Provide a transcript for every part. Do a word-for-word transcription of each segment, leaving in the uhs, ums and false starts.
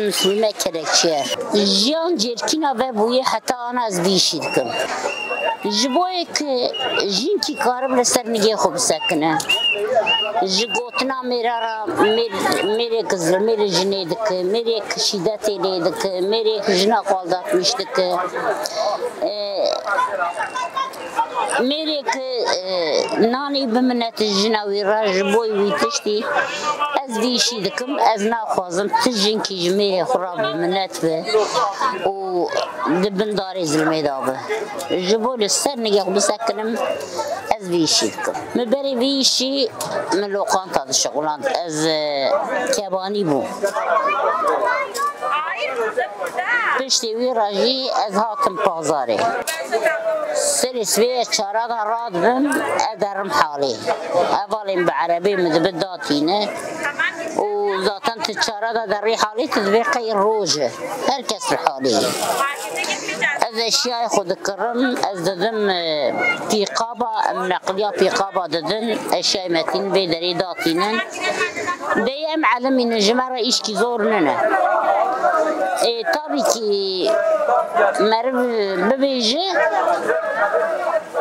Mislîme Kelekçiyer. Jiyan cêrkîna ve bûye heta ana ez vî îşî dikim. Ji bo yê ku jinkî karib li ser nigê xwe bisekine. Ji gotina mêra ra mêr-, mêrê ku zilmê li jinê dike, mêrê ku şîdetê lê dike, mêrê ku jina xwe aldatmîş dike. E, Mêrê ku, e, nanî bimine tu jina wî re ji bo wî tiştî, ez vî îşî dikim, ez naxwazim tu jinkî ji mêrê xwe re bi minet be û di bin darê zilmê de be. Ji bo li ser nigê xwe bisekinim, ez vî îşî dikim. Min berê vî îşî min loqanta dişixuland. Ez, e, kebanî bûm. Piştî wî re jî ez hatim pazarê. Serê sibê ez çara de radibim, ez derim halê. Hevalên bi erebê min dibi datîne. Û zaten tu çara de derî halê, tu dibê qey roj e. Her kes li halê ye. Ez eşyayê xwe dikirim, ez didim, e, pîqaba, em neqliya pîqaba didin, eşyayê me tînin vê derê datînin. Deyê em elimînin, ji me re îşkî zor nine. Ê, tabî kî meriv bibêje,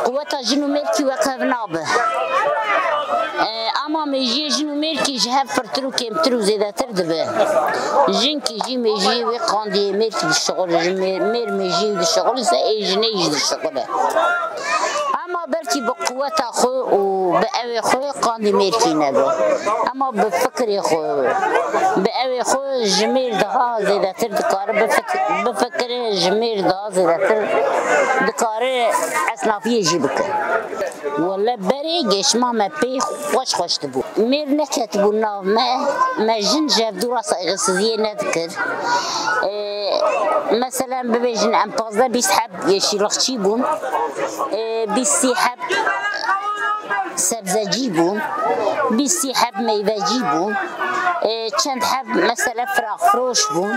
quweta jin û mêrkî wek hev nabe. Ê, ama mêjiyê jin û mêrkî ji hev pirtir û kêmtir û zêdetir dibe. Jinkî jî mêjiyê wê qandiyê mêrkî dişixule, ji mê-, mêr mêjiyê dişixule se ê jinê jî dişixule. Ama belkî bi quweta xwe û bi ewê xwe qandî mêrkî nebe. Ama bi fikirê xwe, bi ewê xwe ji mêr daha zêdetir dikare bifik-, bifikire, ji mêr daha zêdetir dikare esnafiyê jî bike. Wele berê geşma me pê xweş xweş dibû. Mêr neketibû nav me, me jin ji hevdû re saygısiziyê nedikir. Ee, meselen bibêjin em pazdeh bîst heb yeşîlixçî bûn. Ee, bîst sî heb sebzecî bûn. Bîst sî heb meyvecî bûn. Ee, çend heb mesele firaq firoş bûn.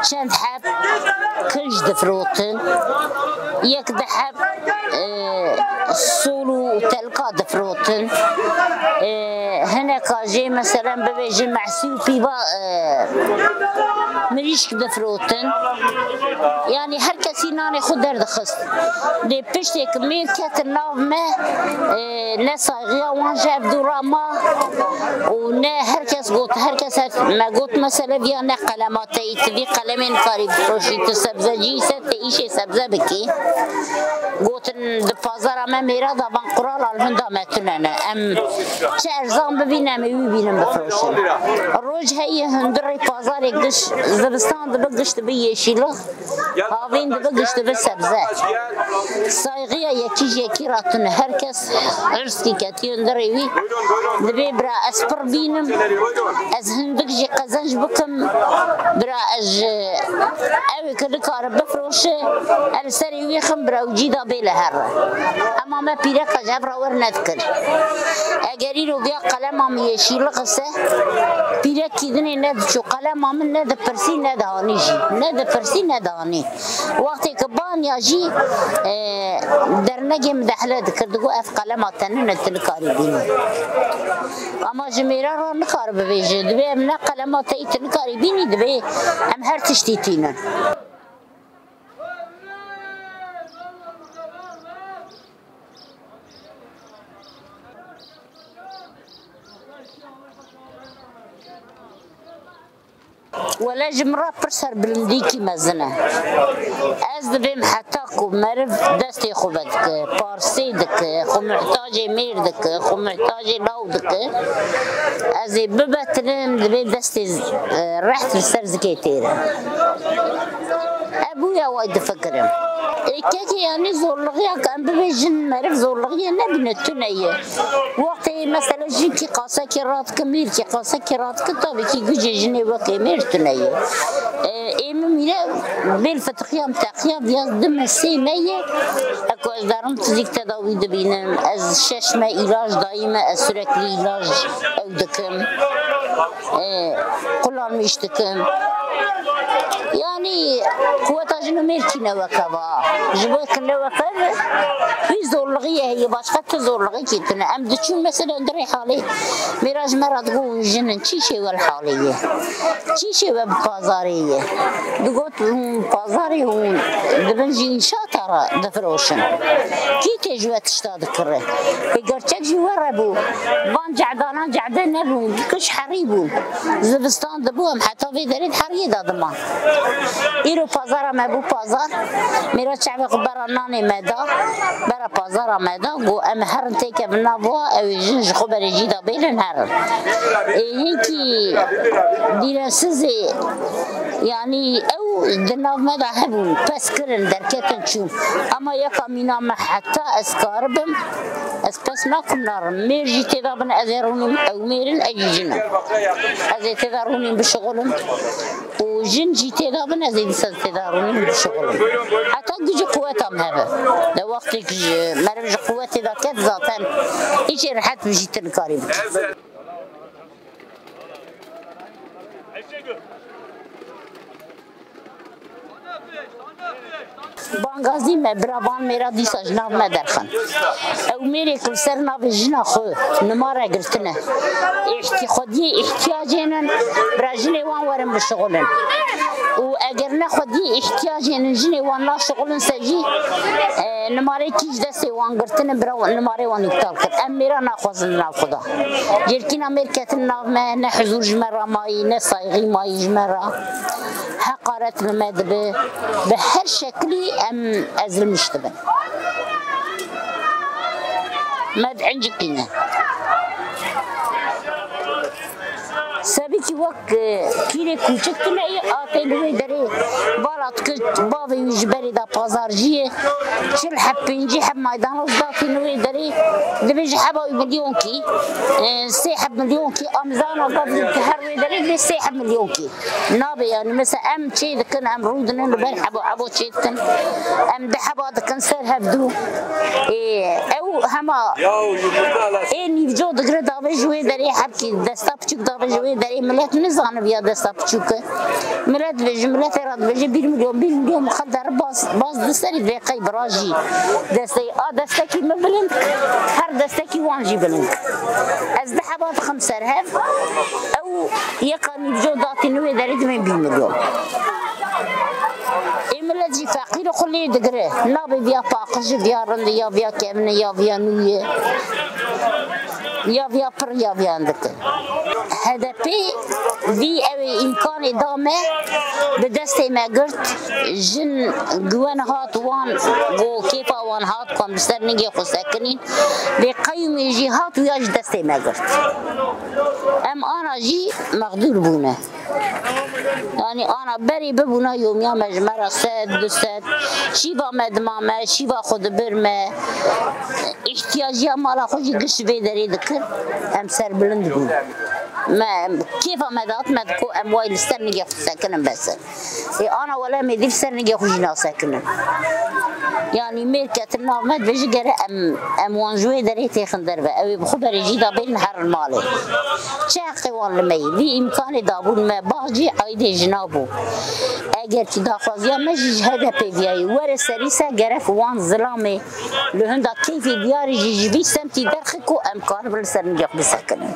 Çend heb qij difirotin. Yek di heb, e, sol û telka difirotin. E, hineka jê meselen bibêjin mehsî û pîva, e, mirîşk difirotin. Yanî her kesî nanê xwe derdixist. Lê piştê ku mêr ketin nav me, e, ne saygıya wan ji hevdû re ma û ne her kes got, her kes her, me got mesele viya ne qelema te yî, tu vî qelemê nikarî bifiroşî, tu sebzecî se, tu îşê sebze bikî. Gotin di pazara me mêra da van qurala li hunda me tune ne. Em çi erzan bibîne, em ê wî bînin bifiroşin. Roj heye hundirê pazarê giş, zivistan dibe giş dibe yeşîlix. Havîn dibe giş dibe sebze. Saygıya yekî ji yekî re tune. Her kes hırskî ketiye hundirê wî. Dibê bira ez pir bînim. Ez hindik jî qezenc bikim. Bira ez ji ewê ku nikare bifiroşe. Ez li serê wî xim bira ew cî da bê li here. Ema me pîreka ji hev re wer nedikir. Eger îro viya qelema min yeşîlix ise, pîrekî dinê nediçû. Qelema min ne dipirsî ne dihanî jî. Ne dipirsî ne dihanî. Wextê ku baniya jî, e, dernegê midehle dikir, digot, "Ev qelema te nine, tu nikarî bînî." Ama ji mêra re nikare bibêje, dibê, "Ev ne qelema te yî, tu nikarî bînî", dibê, "Em her tiştî tînin." Wele ji min re pir serbilindîkî mezin e. Ez dibêm heta ku meriv destê xwe vedike, parsê dike, xwe muhtacê mêr dike, xwe muhtacê law dike, ez ê bibetinim, dibê destê, e, reht li ser zikê têre. Ev bûye way difikirim. Ê kekê yanî zorluxiya ku em bibêjin meriv zorluxiyê nebîne tune ye. Wextê mesela jinkî qasekê radike, mêrkî qasekê radike, tabii ki gucê jinê wekê mêr tune ye. Ê, ê min mîne bêl fitixiya min teqiya viya di me sê me ye. Eko ez derim fizik tedawî dibînim. Ez şeş me îlac dayî me, ez sürekli îlac ew dikim. Ê, qulanmîş dikim. Yanî quweta Mêrkî ne weke va. Ji bo ku ne weke ve, wî zorlixiyê heye, başqa tu zorlixîkî tune. Em diçûn mesela di rê halê mêra ji me re digot, hûn jin in, çî şêwe li halê ye? Çî şêwe bi pazarê ye? Digot, hûn pazarê hûn dibin ji înşata re difiroşin. Kî tê ji we tişta dikire? Ê gerçek jî we re bû. Van cehdanan cehde nebûn, kişt herî bûn. Zivistan dibû, em heta vê derê di heriyê de diman. Îro pazara me bû pazar. Mêra çavê xwe bera nanê me da, bera pazara me da. Got, em herin têkevin nav wa, ew ê jin ji xwe berê cî de bêlin herin. Ê hinkî dîrensizê, yanî ew di nav me de hebûn, pes kirin, derketin çûn. Ama yeka mîna me heta ez karibim, ez pes nakim narim. Mêr jî têda bin, ez ê rûnim, ew mêr in, ez jî jin im. Ez ê têda rûnim bişixulim. Û jin jî têda bin, ez ê dîsa têda rûnim bişixulim. Heta gijî quweta me hebe. De wextê ku ji, meriv ji quwetê de ket zaten, hiç ê rehet bi jî tu nikarî bikî. Bangazî me, bira van mêra dîsa ji nav me derxin. Ew mêrê ku li ser navê jina xwe nimare girtine. Îhtî-, xwediyê îhtiyacê nin, bira jinê wan werin bişixulin. Û eger ne xwediyê îhtiyacê nin, jinê wan naşixulin se jî, e, nimareyekî ji destê wan girtine, bira nimarê wan îptal kir. Em mêra naxwazin li nav xwe de. Cêrkîna mêr ketin nav me, ne huzûr ji me re mayî, ne saygî mayî ji me re. Heqaret li me dibe. Bi her şeklî em ezilmiş dibin. Me dihincikîne. Sebîkî wek, e, pîrê kûçik tune yê, a tê li wê derê bala dike, bavê wî ji berê de pazarcî ye. Çil heb, pêncî heb maydanoz datî li wê derê, dibêje heba wî milyonkî, e, sê heb milyonkî, a mizana gavî her wê derê dibê sê heb milyonkî. Nabe, yanî mesela em çê dikin, em rûdinin li ber hebo hebo çê dikin. Em di heba dikin ser hevdû. Ê, ew hema ê nîvco digire dabe ji wê derê, hebkî desta piçûk dabe ji wê derê, milet nizanibiya desta piçûk e. Milet dibêje, miletê re dibêje bir milyon, bir milyon miqedere baz, baz di serî vê qey bira jî. Desteyê a destekî min bilind, her destekî wan jî bilind. Ez di heba dixim ser hev, ew yeka nîvco datî nû wê derê dimên bir milyon. Ê milet jî feqîr xwe lê digire. Nabê viya paqij e, viya rind e, ya viya kevin e, ya viya nû ye. Ya viya pir, ya viya ndik e. H D P vî ew ê îmkanê da me, bi destê me girt. Jin giwen hat wan, got kêfa wan hat, ku em bi ser ningê xwe sekinîn. Vê qeyûmê jî hat û ya ji destê me girt. Em ana jî mexdûr bûne. Yanî ana berê bibûna yomiya me ji me re sed, du sed, şîva me dima me, şîva xwe dibir me, îhtiyaciya mala xwe jî giş vê derê dikir, em serbilind bûn. Me, kêfa me dihat me digot em way li ser nigê xwe sekinin bes in. Ê ana wele em êdî li ser nigê xwe jî nasekinin. Yanî mêr ketin nav me dibêje gere em, em wan ji wê derê têxin derve. Ew ê bi xwe berê jî da bêrin herin malê. Çi heqê wan li me ye? Vî îmkanê dabûn me, baxcî aîdê jina bû. Eger ki daxwaziya me jî ji H D P viya ye, were serî se gerek wan zilamê li hinda keyfê diyarê jî ji vî semtî derxe ku em karibin li ser nigê xwe bisekinin.